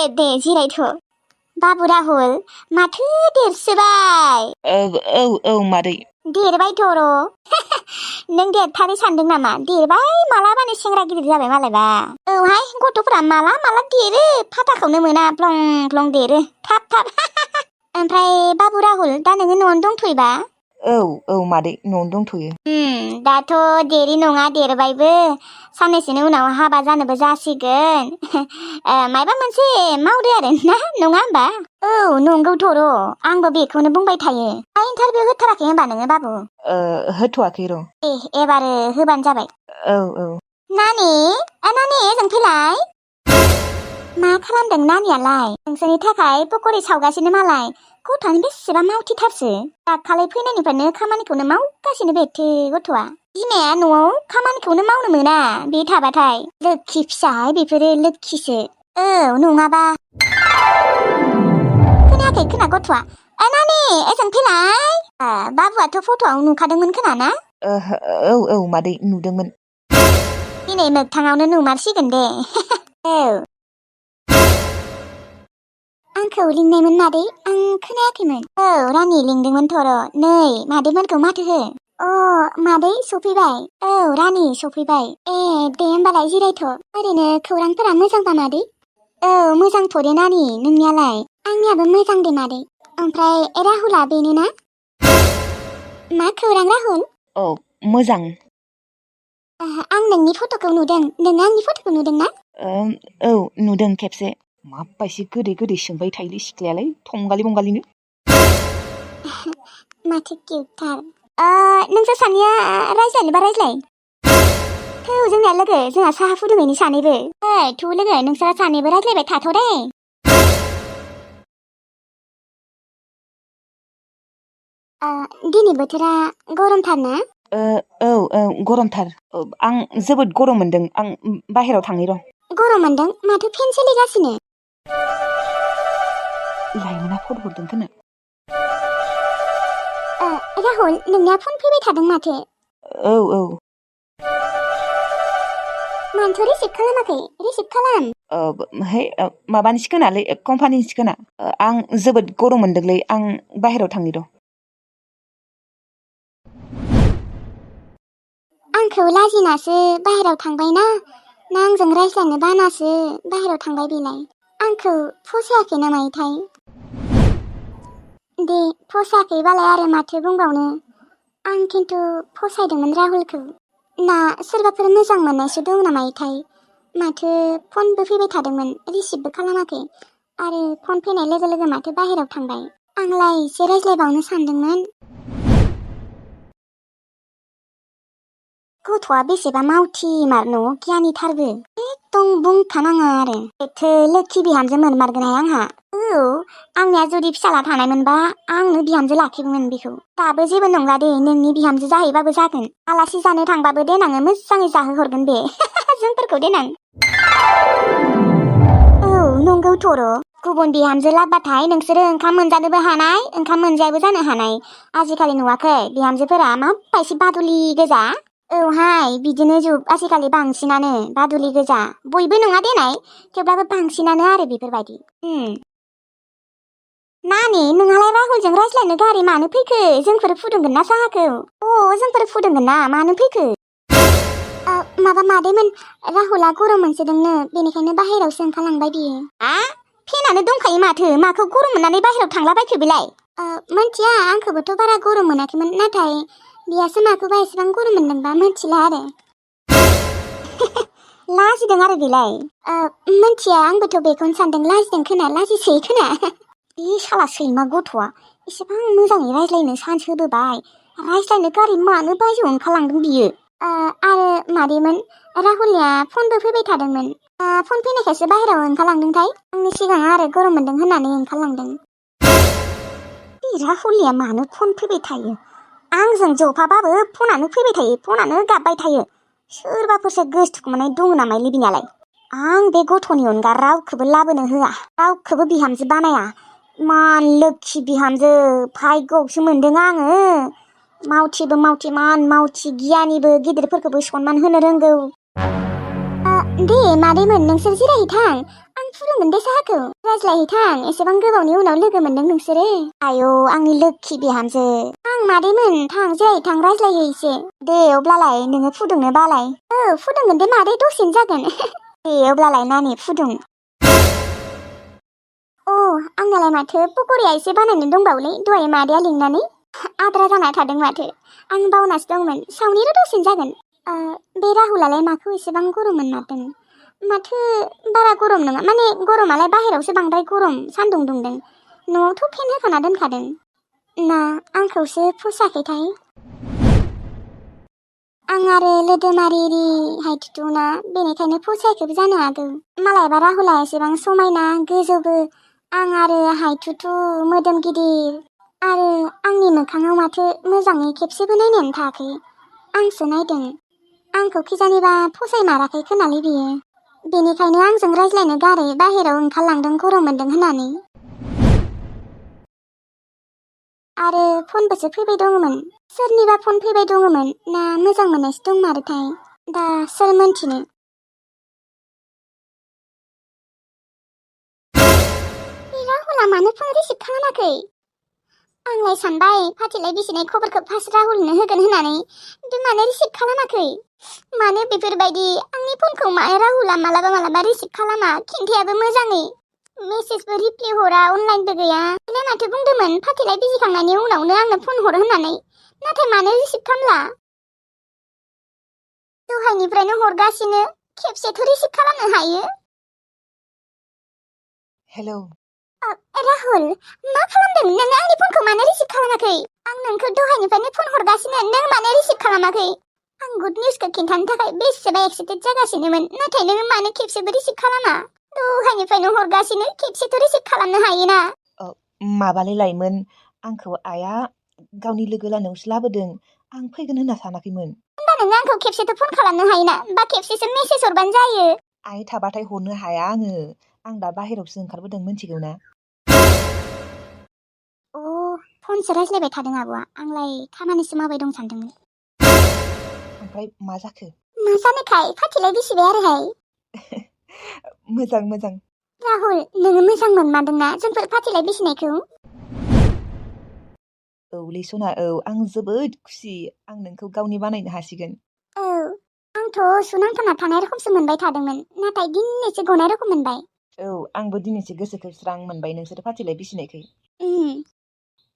दे जिरायथ' बाबु राहुल माथो देरसोबाय औ मादै देरबायथ' र' नों देरथारो सानदों नामा देरबाय मालाबानो सेंग्रा गिदिर जाबाय मालायबा औहाय गथ'फोरा माला देरो फाथाखौनो मोना प्लं प्लं देरो थाब ओमफ्राय बाबु राहुल दा नोङो न'आवनो दंथ'योबा औ मादै न'आवनो दंथ'यो दाथ' देरि नङा देरबायबो साननैसोनि उनाव हाबा जानोबो जासिगोन मायबा मोनसे मावदो आरो ना नङा होमबा औ नंगौथ' र' आंबो बेखौनो बुंबाय थायो इन्टारभिउ होथाराखै होनबा नोङो बाबु होथ'वाखै र' एबारो होबानो जाबाय औ नानि ओजों फैलाय मा खालामदों नानियालाय नोंसोरनि थाखाय पक'रि सावगासिनो मालाय गथ'आनो बेसेबा मावथिथारसो दाखालि फैनायनिफ्रायनो खामानिखौनो मावगासिनो बेथो गथ'आ बिमाया न'आव खामानिखौनो मावनो मोना बे थाबाथाय लोखि फिसाहाय बेफोरो लोखिसो औ नङाबा खोनायाखै खोना गथ'आ नानि ओजों फैलाय बाबुआथ' फट'आव नुखादोंमोन खोना ना औ मादै नुदोंमोन दिनै मोगथाङावनो नुमारसिगोन दे औ आंखौ लिंनायमोन मादै आं खोनायाखैमोन औ रानि लिंदोंमोन थर' नै मादैमोनखौ माथो हो मादै सफैबाय औ रानि सफैबाय दे होमबालाय जिरायथ' ओरैनो खौरांफोरा मोजांबा मादै औ मोजांथ' दे नानि नोंनियालाय आंनियाबो मोजां दे मादै ओमफ्राय राहुला बेनो ना मा खौरां राहुल मोजां आं नोंनि फट'खौ नुदों नोङो आंनि फट'खौ नुदों ना औ नुदों खेबसे माबायसि गोदै सोंबाय थायोलै सिख्लायालाय थंगालि बंगालिनो माथो किउटथार नोंसोर सानैया रायज्लायनोबा रायज्लाय थौ जोंनिया लोगो जोंहा साहा फुदुंहैनि सानैबो थौ लोगो नोंसोर सानैबो रायज्लायबाय थाथ' दे दिनै बोथोरा गरमथार ना औ गरमथार आं जोबोद गरम मोनदों आं बाहेराव थांनि र' गरम मोनदों माथो फेन सोलिगासिनो लाइमोना फन हरदों खोना राहुल नोंनिया फन फैबाय थादों माथो औ मानोथ' रिसिभ खालामाखै रिसिभ खालाम माबानिसो खोनालै कम्पानिनिसो खोना आं जोबोद गरम मोनदोंलै आं बाहेराव थांनि र' आंखौ लाजिनासो बाहेराव थांबाय ना आंजों रायज्लायनो बानासो बाहेराव थांबाय बेलाय आंखौ फसायाखै नामाथाय दे फसायाखैबालाय आरो माथो बुंबावनो आं खिन्थु फसायदोंमोन राहुलखौ ना सोरबाफोर मोजां मोननायसो दं नामाथाय माथो फनबो फैबाय थादोंमोन रिसिभबो खालामाखै आरो फन फैनाय लोगो लोगो माथो बाहेराव थांबाय आंलाय एसे रायज्लायबावनो सानदोंमोन गथ'आ बेसेबा मावथि मारनो गियानिथारबो एकदम बुंखानाङा आरो एथो लोखि बिहामजो मोनमारगोनहाय आंहा औ आंनिया जुदि फिसाला थानायमोनबा आंनो बिहामजो लाखिगौमोन बेखौ दाबो जेबो नंला दे नोंनि बिहामजो जाहैबाबो जागोन आलासि जानो थांबाबो देनाङो मोजाङै जाहोहरगोन बे जोंफोरखौ देनां औ नंगौथ' र' गुबुन बिहामजो लाबबाथाय नोंसोरो ओंखाम मोनजानोबो हानाय ओंखाम मोनजायाबो जानो हानाय आजिखालि नुवाखै बिहामजोफोरा माबायदि बादुलि गोजा औहाय बिदिनो जुग आजिखालि बांसिनानो बादुलि गोजा बयबो नङा देनाय थेवब्लाबो बांसिनानो आरो बेफोरबायदि नानि नोंहालाय राहुलजों रायज्लायनो गारि मानो फैखो जोंफोर फुदुंगोन ना साहाखौ जोंफोर फुदुंगोन ना मानो फैखो माबा मादैमोन राहुला गरम मोनसोदोंनो बेनिखायनो बाहेरावसो ओंखारलांबाय बियो फेनानो दंखायो माखौ गरम मोननानै बाहेराव थांलाबायखो बेलाय मोनथिया आंखौबोथ' बारा गरम मोनाखैमोन नाथाय बियासो माखौबा एसेबां गरम मोनदोंबा मोनथिला आरो लाजिदों आरो बेलाय मोनथिया आंबोथ' बेखौनो सानदों लाजिदों खोना लाजिसै खोना बे साला सैमा गथ'आ एसेबां मोजाङै रायज्लायनो चान्स होबोबाय रायज्लायनो गारि मानो बायजोआव ओंखारलांदों बियो आरो मादैमोन राहुलनिया फनबो फैबाय थादोंमोन फन फैनायखायसो बाहेरायाव ओंखारलांदोंथाय आंनि सिगाङाव आरो गरम मोनदों होननानै ओंखारलांदों बे राहुलनिया मानो फन फैबाय थायो आंजों जफाबाबो फनानो फैबाय थायो फनानो गाबबाय थायो सोरबाफोरसो गोसथोखुमानाय दङ नामालै बिनालाय आं बे गथ'नि अनगा रावखौबो लाबोनो होआ रावखौबो बिहामजो बानाया मान लोखि बिहामजो भाग्यआवसो मोनदों आङो मावथिबो मावथि मान मावथि गियानिबो गिदिरफोरखौबो सनमान होनो रोंगौ दे मादैमोन नोंसोर जिरायहैथां आं फुदुंगोन दे साहाखौ रायज्लायहैथां एसेबां गोबावनि उनाव लोगो मोनदों नोंसोरो आयौ आंनि लोखि बिहामजो आं मादैमोन थां जै थां रायज्लायहै एसे दे अब्लालाय नोङो फुदुंनो बालाय फुदुंगोन दे मादै दसेनो जागोन दे अब्लालाय नानि फुदुं आंनालाय माथो पक'रिया एसे बानायनो दंबावोलै दहाय मादैया लिंनानै आद्रा जाना थादों माथो आं बावनासो दंमोन सावनिर' दसेनो जागोन बे राहुलालाय माखौ एसेबां गरम मोनमारदों माथो बारा गरम नङा माने गरमालाय बाहेरावसो बांद्राय गरम सान्दुं दुंदों न'आवथ' फेन होखाना दोनखादों ना आंखौसो फसायाखैथाय आं आरो लोदोमारिरि हायथुथुना बेनिखायनो फसायाखैबो जानो हागौ मालायबा राहुला एसेबां समायना गोजौबो आं आरो हायथुथु मोदोम गिदिर आरो आंनि मोखाङाव माथो मोजाङै खेबसेबो नायनानै थायाखै आंसो नायदों आंखौ खिजानिबा फसायमाराखै खोनालै बियो बेनिखायनो आंजों रायज्लायनो गारै बाहेराव ओंखारलांदों गरम मोनदों होननानै आरो फनबोसो फैबाय दङमोन सोरनिबा फन फैबाय दङमोन ना मोजां मोननायसो दंमारोथाय दा सोर मोनथिनो राहुला मानो फन रिसिभ खालामाखै आंलाय सानबाय फाथिलाय बिसिनाय खबरखौ फार्स्ट राहुलनो होगोन होननानै बे मानो रिसिभ खालामाखै मानो बेफोरबायदि आंनि फनखौ मानो राहुला मालाबा रिसिभ खालामा खिन्थायाबो मोजाङै मेसेजबो रिप्लाय हरा अनलाइनबो गैया बिलाय माथो बुंदोंमोन फाथिलाय बिजिखांनायनि उनावनो आंनो फन हर होननानै नाथाय मानो रिसिभ खालामला दहायनिफ्रायनो हरगासिनो खेबसेथ' रिसिभ खालामनो हायो हेलौ राहुल मा खालामदों नों आंनि फनखौ मानो रिसिभ खालामाखै आं नोंखौ दहायनिफ्रायनो फन हरगासिनो नों मानो रिसिभ खालामाखै आं गुड निउसखौ खिन्थानो थाखाय बेसेबा एक्साइटेड जागासिनोमोन नाथाय नों मानो खेबसेबो रिसिभ खालामा दहायनिफ्रायनो हरगासिनो खेबसेथ' रिसिभ खालामनो हायोना माबालै लायमोन आंखौ आइया गावनि लोगो लानायावसो लाबोदों आं फैगोन होनना सानाखैमोन होनबा नों आंखौ खेबसेथ' फन खालामनो हायोना बा खेबसेसो मेसेज हरबानो जायो आइ थाबाथाय हरनो हाया आङो आं दा बाहेरावसो ओंखारबोदों मिथिगौ ना फनसो रायज्लायबाय थादों आब'आ आंलाय खामानिसो मावबाय दं सानदोंमोन ओमफ्राय मा जाखो मा जानोखाय फाथिलाय बिसिबाय आरोहाय मोजां राहुल नोङो मोजां मोनमारदोंना जोंफोर फाथिलाय बिसिनायखौ औलै सना आं जोबोद खुसि आं नोंखौ गावनि बानायनो हासिगोन आंथ' सुनांथाना थानाय रखमसो मोनबाय थादोंमोन नाथाय दिनैसो गनाय रखम मोनबाय आंबो दिनैसो गोसोखौ स्रां मोनबाय नोंसोर फाथिलाय बिसिनायखै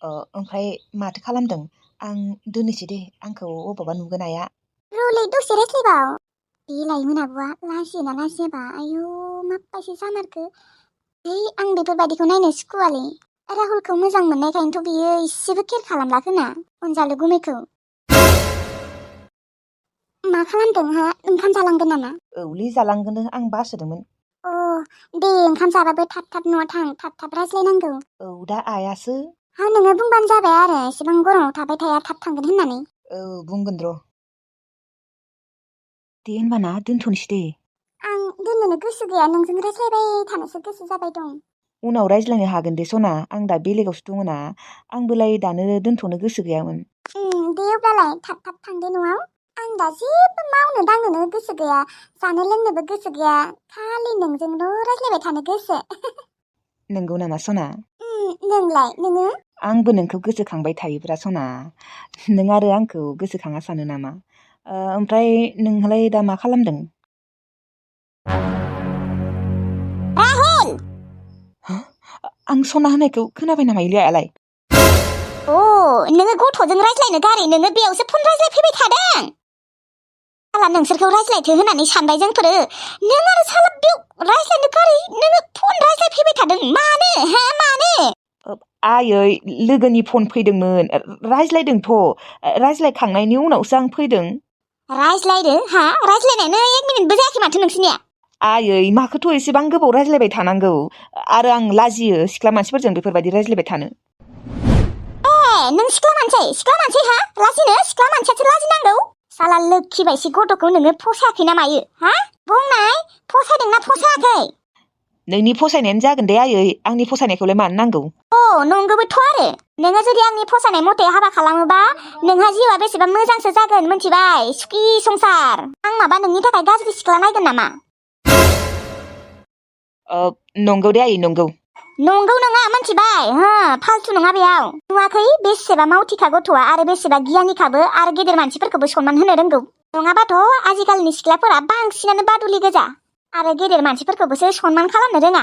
ओमफ्राय माथो खालामदों आं दोननोसै दे आंखौ अबावबा नुगोन आइया रलै दसे रायज्लायबाव बे लायमोन आब'आ लाजियोना लाजियाबा आयौ माबायसो जामारखो आं बेफोरबायदिखौ नायनो सुखुवालै राहुलखौ मोजां मोननायखायनोथ' बियो इसेबो केयार खालामला खोना अनजालु गुमैखौ मा खालामदों हा ओंखाम जालांगोन नामा औलै जालांगोन आं बासोदोंमोन दे ओंखाम जाबाबो थाब न'आव थां थाब रायज्लायनांगौ दा आइयासो हा नोङो बुंबानो जाबाय आरो एसेबां गरमाव थाबाय थाया थाब थांगोन होननानै बुंगोन र' दे होनबाना दोनथ'नोसै दे आं दोननोनो गोसो गैया नोंजों रायज्लायबाय थानोसो गोसो जाबाय दं उनाव रायज्लायनो हागोन दे सना आं दा बेलेगावसो दङ ना आंबोलाय दानो दोनथ'नो गोसो गैयामोन दे अब्लालाय थाब थांदो न'आव आं दा जेबो मावनो दांनोनो गोसो गैया जानो लोंनोबो गोसो गैया खालि नोंजोंल' रायज्लायबाय थानो गोसो नंगौ नामा सना नोंलाय नोङो आंबो नोंखौ गोसोखांबाय थायोब्रा सना नों आरो आंखौ गोसोखाङा सानो नामा ओमफ्राय नोंहालाय दा मा खालामदों राहुल आं सना होनायखौ खोनाबाय नामा इलियालाय नोङो गथ'जों रायज्लायनो गारै नोङो बेयावसो फन रायज्लायफैबाय थादों साला नोंसोरखौ रायज्लायथो होननानै सानबाय जोंफोरो नों आरो साला बेयाव रायज्लायनो गारै नोङो फन रायज्लायफैबाय थादों मानो आयै लोगोनि फन फैदोंमोन रायज्लायदोंथ' रायज्लायखांनायनि उनावसो आं फैदों रायज्लायदो रायज्लायनायानो 1 मिनिटबो जायाखै माथो नोंसिनिया आयै माखौथ' एसेबां गोबाव रायज्लायबाय थानांगौ आरो आं लाजियो सिख्ला मानसिफोरजों बेफोरबायदि रायज्लायबाय थानो नों सिख्ला मानसि लाजिनो सिख्ला मानसियासो लाजिनांगौ साला लोखि बायसि गथ'खौ नोङो फसायाखै ना मायो बुंनाय फसायदोंना फसायाखै नोंनि फसायनायानो जागोन दे आयै आंनि फसायनायखौलाय मानो नांगौ नंगौबोथ' आरो नोङो जुदि आंनि फसायनाय मथे हाबा खालामोबा नोंहा जिउआ बेसेबा मोजांसो जागोन मिथिबाय सुखि संसार आं माबा नोंनि थाखाय गाज्रि सिख्ला नायगोन नामा नंगौ दे आयै नंगौ। नंगौ नङा मोनथिबाय हो फालतु नङा बेयाव नुवाखै बेसेबा मावथिखा गथ'आ आरो बेसेबा गियानिखाबो आरो गेदेर मानसिफोरखौबो सनमान होनो रोंगौ नङाबाथ' आजिखालिनि सिख्लाफोरा बांसिनानो बादुलि गोजा आरो गेदेर मानसिफोरखौबोसो सनमान खालामनो रोङा